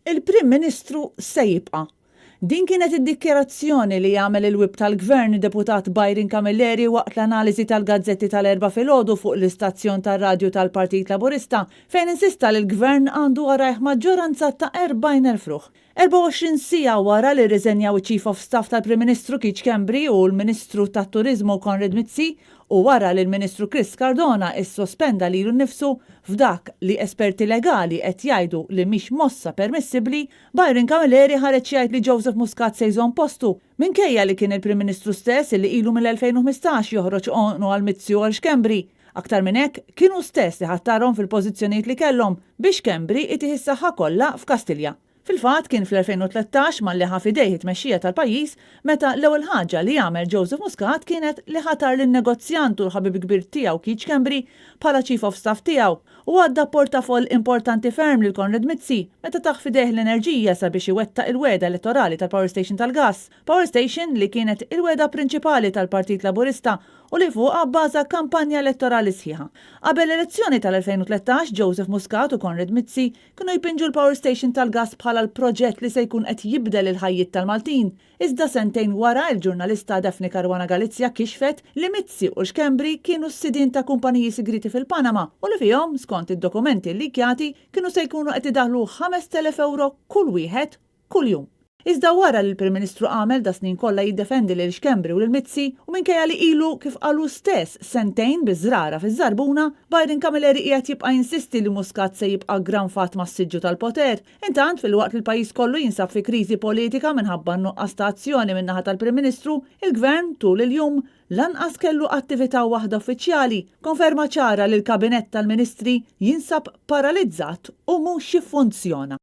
Il-Prim Ministru se jibqa'. Din kienet id-dikjarazzjoni li għamel il-Whip tal-Gvern, Deputat Byron Camilleri waqt l-analiżi tal-gazzetti tal-Erbgħa filgħodu fuq l-istazzjon tar-radju tal-Partit Laburista fejn insista li l-Gvern għandu warajh maġġoranza ta' 40,000 ruħ. 24 siegħa wara li rriżenjaw iċ-Chief of Staff tal-Prim Ministru Keith Schembri u l-Ministru tat-Turiżmu Konrad Mizzi u wara li l-Ministru Chris Cardona issospenda lilu nnifsu f'dak li esperti legali qed jgħidu li mhix mossa permissibbli, Byron Camilleri ħareġ jgħid li Joseph Muscat se jżomm postu, minkejja li kien il-Prim Ministru stess li ilu mill-2015 joħroġ għonqu għal Mizzi u għal Schembri. Aktar minn hekk, kien hu stess li ħattarhom fil-pożizzjonijiet li kellhom biex Schembri itih is-saħħa kollha f'Kastilja. Fil-fatt, kien fl-2013 malli ħa f'idejh it-tmexxija tal-pajjiż meta l-ewwel ħaġa li għamel Joseph Muscat kienet li ħatar lin-negozjant u l-ħabib kbir tiegħu Keith Schembri bħala Chief of Staff tiegħu u għadda portafoll importanti ferm lil Konrad Mizzi meta tah f'idejh l-enerġija sabiex iwettaq il-wegħda elettorali tal-power station tal-gass, power station li kienet il-wegħda prinċipali tal-Partit Laburista u li fuqha bbaża kampanja elettorali sħiħa. Qabel l-elezzjoni tal-2013, Joseph Muscat u Konrad Mizzi Kienu jpinġu l-power station tal-gass bħala l-proġett li se jkun qed jibdel il-ħajjiet tal-Maltin. Iżda sentejn wara, il-ġurnalista Daphne Caruana Galizia kixfet li Mizzi u Schembri kienu s-sidien ta' kumpaniji sigrieti fil-Panama u li fihom, skont id-dokumenti llikjati, kienu se jkunu qed idaħħlu 5,000 ewro kull wieħed kuljum. Iżda wara li l-Prim Ministru għamel das-snin kollha jiddefendi lil Schembri u lil Mizzi, u minkejja li ilu, kif qal hu stess, sentejn biż-żrara fiż-żarbuna, Byron Camilleri qiegħed jibqa' jinsisti li Muscat se jibqa' ggranfat mas-siġġu tal-poter. Intant, filwaqt li l-pajjiż kollu jinsab fi kriżi politika minħabba n-nuqqas ta' azzjoni min-naħa tal-Prim Ministru, il-Gvern, tul il-jum, lanqas kellu attività waħda uffiċjali, konferma ċara li l-Kabinett tal-Ministri jinsab paralizzat u mhux jiffunzjona.